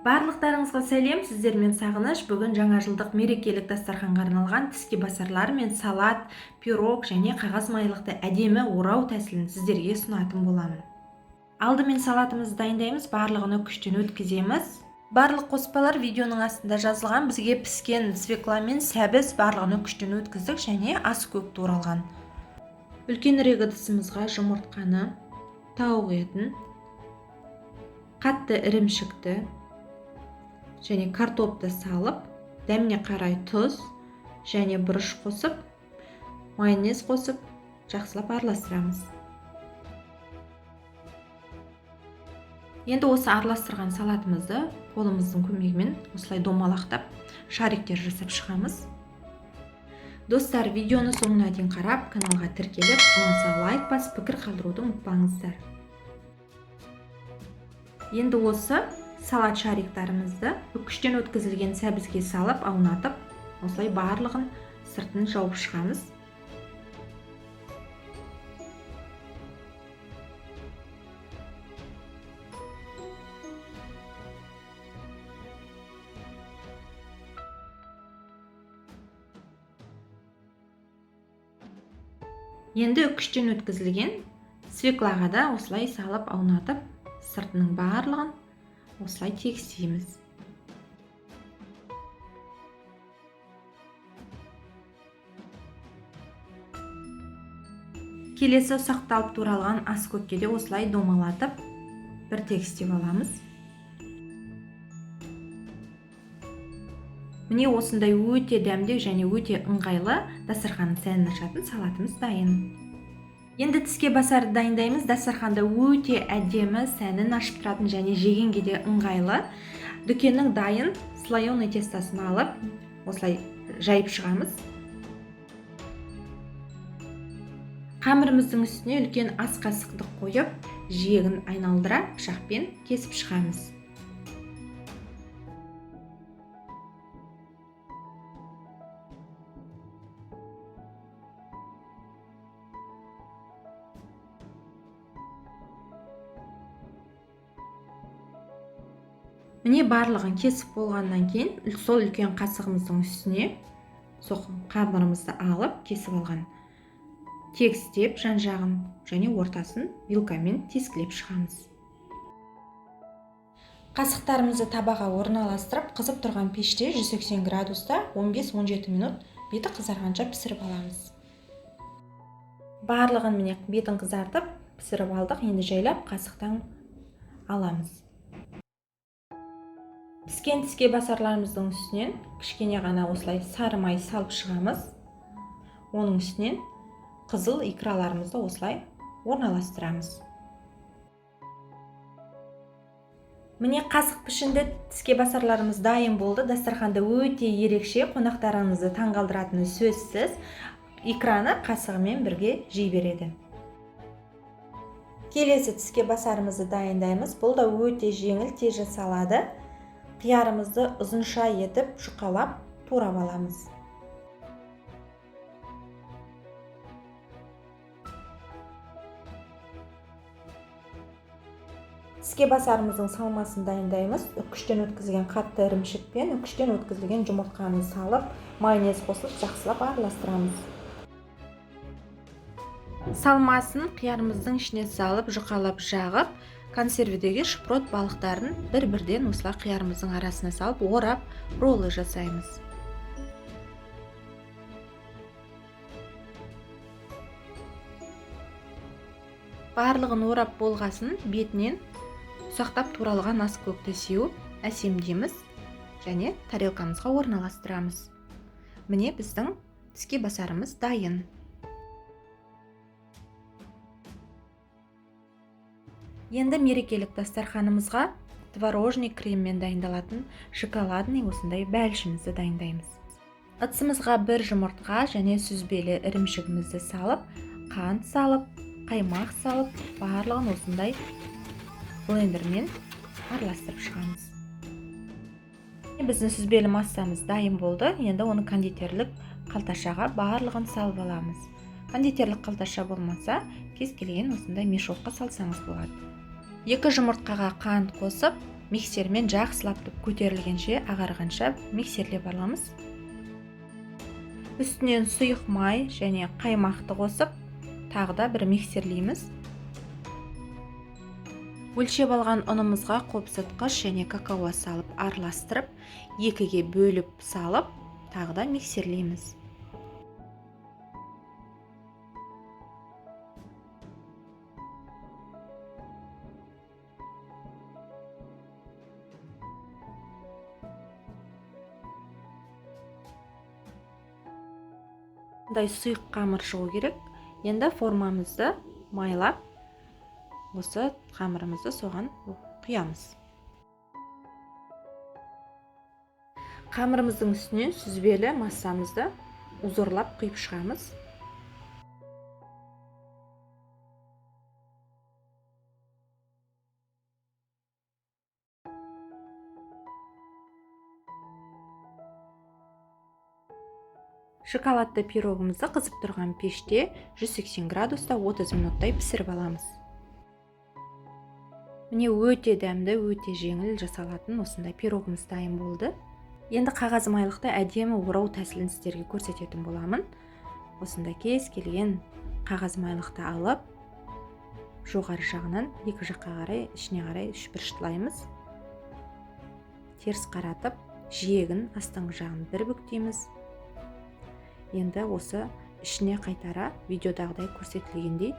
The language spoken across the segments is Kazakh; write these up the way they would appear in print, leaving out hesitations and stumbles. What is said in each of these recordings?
Барлықтарыңызға сәлем, сіздермен Сағыныш. Бүгін жаңа жылдық мерекелік дастарханға арналған тіске басарлар мен салат, пирог және қағаз майлықты әдемі орау тәсілін сіздерге ұсынатын боламын. Алдымен салатымызды дайындаймыз, барлығын үкіштен өткіземіз. Барлық қоспалар видеоның астында жазылған. Бізге піскен свекла мен сәбіз барлығын үкіштен өткіздік және ас көк туралған. Үлкенірек ыдысымызға жұмыртқаны, тауық етін, қатты ірімшікті және картопты салып, дәміне қарай тұз және бұрыш қосып, майонез қосып, жақсылап араластырамыз. Енді осы араластырған салатымызды қолымыздың көмегімен осылай домалақтап, шариктер жасап шығамыз. Достар, видеоны соңына дейін қарап, каналға тіркеліп, ұнаса лайк басып, пікір қалдыруды ұмытпаңыздар. Енді осы салат шариктарымызды үкіштен өткізілген сәбізге салып, аунатып, осылай барлығын сыртын жауып шығамыз. Енді үкіштен өткізілген свеклаға да осылай салып, аунатып, сыртының барлығын осылай тегістейміз. Келесі ұсақталып туралған ас көкке де осылай домалатып, бір тегістеп аламыз. Міне осындай өте дәмді және өте ыңғайлы дастарханның сәнін ашатын салатымыз дайын. Енді тіске басарды дайындаймыз. Дастарханда өте әдемі, сәнін ашып тұратын және жегенге де ыңғайлы. Дүкеннің дайын слоеный тестасын алып, осылай жайып шығамыз. Қамырымыздың үстіне үлкен ас қасықты қойып, жиегін айналдыра пышақпен кесіп шығамыз. Міне барлығын кесіп болғаннан кейін сол үлкен қасығымыздың үстіне сол қамырымызды алып, кесіп алған тегістеп жан-жағын және ортасын вилкамен тескілеп шығамыз. Қасықтарымызды табаға орналастырып, қызып тұрған пеште 180 градуста 15-17 минут беті қызарғанша пісіріп аламыз. Барлығын міне бетін қызартып пісіріп алдық. Енді жайлап қасықтан аламыз. Піскен тіске басарларымыздың үстінен кішкене ғана осылай сары май салып шығамыз. Оның үстінен қызыл икраларымызды осылай орналастырамыз. Міне қасық пішінді тіске басарларымыз дайын болды. Дастарханда өте ерекше, қонақтарыңызды таңғалдыратыны сөзсіз. Икраны қасығымен бірге жей береді. Келесі тіске басарымызды дайындаймыз. Бұл да өте жеңіл, тез жасалады. Қиярымызды ұзынша етіп жұқалап турап аламыз. Тіске басарымыздың салмасын дайындаймыз. Үкіштен өткізілген қатты ірімшік пен үкіштен өткізілген жұмыртқаны салып, майонез қосып жақсылап араластырамыз. Салмасын қиярымыздың ішіне салып, жұқалап жағып, консервідегі шпрот балықтарын бір-бірден осылай қиярымыздың арасына салып, орап, роллы жасаймыз. Барлығын орап болғасын бетінен ұсақтап туралған ас көкті сеуіп, әсемдейміз және тарелкамызға орналастырамыз. Міне біздің тіске басарымыз дайын. Енді мерекелік дастарханымызға творожный креммен дайындалатын шоколадный осындай бәлішімізді дайындаймыз. Ыдысымызға бір жұмыртқа және сүзбелі ірімшігімізді салып, қант салып, қаймақ салып, барлығын осындай блендермен араластырып шығамыз. Біздің сүзбелі массамыз дайын болды. Енді оны кондитерлік қалташаға барлығын салып аламыз. Кондитерлік қалташа болмаса, кез келген осындай мешокқа салсаңыз болады. 2 жұмыртқаға қант қосып, Миксермен жақсылап көтерілгенше, ағарғанша миксерлеп аламыз. Үстінен сұйық май және қаймақты қосып, тағы да бір миксерлейміз. Өлшеп алған ұнымызға қопсытқыш және какао салып араластырып, екіге бөліп салып, тағы да миксерлейміз. Мындай сұйық қамыр шығу керек. Енді формамызды майлап, осы қамырымызды соған құямыз. Қамырымыздың үстінен сүзбелі массамызды узорлап құйып шығамыз. Шоколадты пирогымызды қызып тұрған пеште 180 градуста 30 минуттай пісіріп аламыз. Міне, өте дәмді, өте жеңіл жасалатын осындай пирогымыз дайын болды. Енді қағаз майлықты әдемі орау тәсілін сіздерге көрсететін боламын. Осындай кез келген қағаз майлықты алып, жоғары жағынан екі жаққа қарай, ішіне қарай үш бұрыштылаймыз. Теріс қаратып, жиегін астыңғы жағын бір бүктейміз. Енді осы ішіне қайтара видеодағыдай көрсетілгендей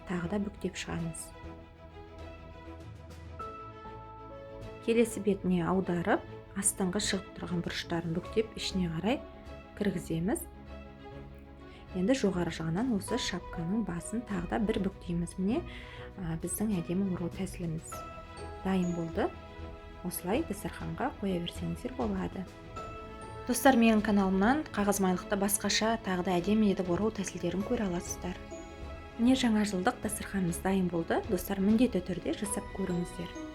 тағы да бүктеп шығамыз. Келесі бетіне аударып, астыңғы шығып тұрған бұрыштарын бүктеп ішіне қарай кіргіземіз. Енді жоғары жағынан осы шапканың басын тағы да бір бүктейміз. Міне, біздің әдемі орау тәсіліміз дайын болды. Осылай дастарханға қоя берсеңіздер болады. Достар, менің каналымнан қағаз майлықты басқаша тағы да әдемі етіп орау тәсілдерін көре аласыздар. Міне, жаңа жылдық дастарханымыз дайын болды. Достар, міндетті түрде жасап көріңіздер.